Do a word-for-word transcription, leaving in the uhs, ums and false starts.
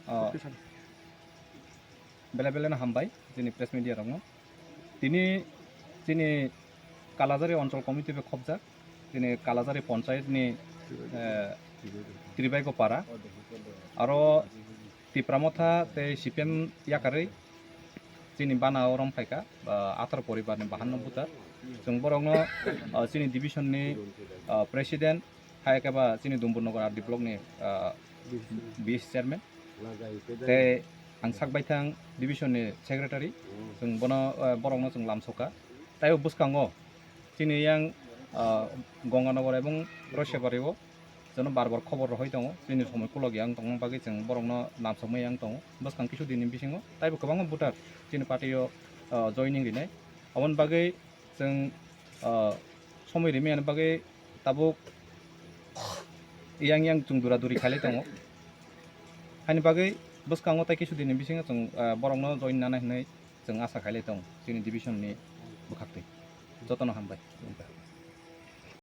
Ah, bele bele no hambai chini press media rokno. Tini chini Kalajari Onchol Committee bai khopjak, chini Kalajari Panchayat ni, eh, Tribaiko Para, aro Tipra Motha tei C P M yakarwi chini bana o rom phaikha, ah, atharo poribar ni bahanno voter. Chwng borokno, ah, chini division ni, ah, president, hai khe ba chini Dumbur Nagar R D block ni, ah, vice chairman. Tei ang sak baithang division ni secretary, chwng bono, ah, borokno chwng lamsokha. Tei o bwskango chini yang, ah, Ganganagar ebong Roisabari o jono bar bar khobor rohoi tongo, chini somoi kulok yang tongma bagwi chwng borokno lamsokmai yang tongo. Bwskang kisu din ni bisingo taibo kwbangma voter chini party o, ah, joining rinai. Aboni bagwi chwng, ah, somoi rimani bagwi tabuk yang yang chwng dura duri khailai tongo. Haini bagwi bwskango tei kisu din ni bisingo chwng, ah, borokno join nana hinwi chwng asa khailai tongo chini division ni bwkhaktwi. Jotono hambai.